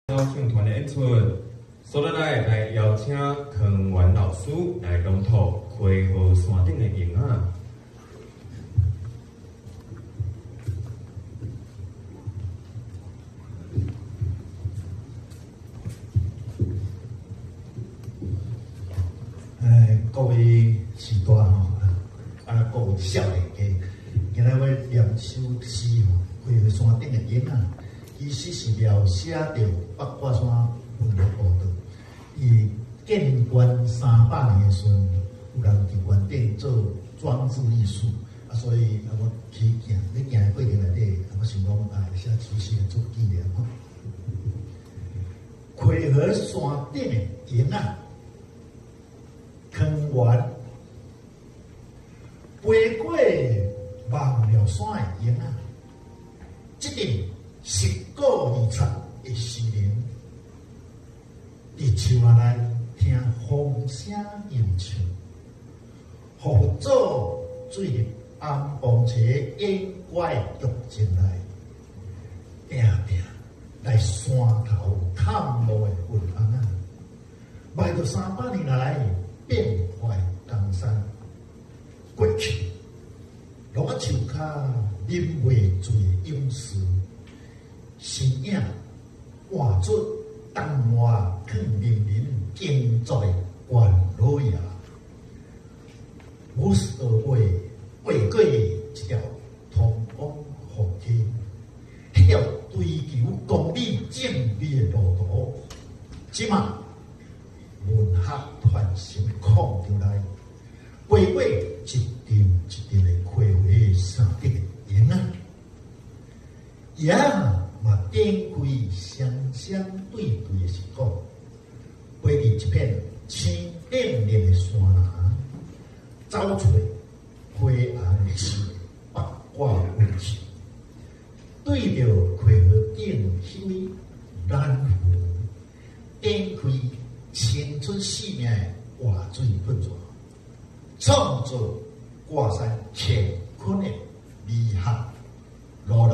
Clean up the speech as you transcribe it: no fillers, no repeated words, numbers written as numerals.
唱團的演出，所以來來邀請康元老師來朗讀溪河山頂的螢仔。各位序大吼，啊，各位少年家，今仔欲念首詩吼，溪河山頂的螢仔，其實是描寫著八卦山文學步道。佇建觀300年的時陣，有人佇懸頂做裝置藝術，啊，所以啊，我去行，咧行的過程內底，啊，我想講啊，寫首詩來做紀念吼。溪河山頂的螢仔，康元飛過望寮山的螢仔，這陣蝕古二冊的詩人，佇樹仔內聽風聲吟唱，予佛祖墜入紅磅車演怪劇情內，定定來山頭探路的雲翁仔，邁著300年來變化江山，過去攏仔樹跤啉袂醉的勇士，身影活出東外囥人民耕作的關老爺，我是畫畫過一條通往河溪，彼條追求公理正義的路途，這馬文學傳承空場內，飛過一陣一陣的溪河山頂的螢仔，也嘛展開雙雙對對的視角，飛佇這片青點點的山林，走出花紅樹八卦運氣，對著溪河頂彼位男兒，展開青春生命的活水噴泉，創造掛山乾坤的美學努力。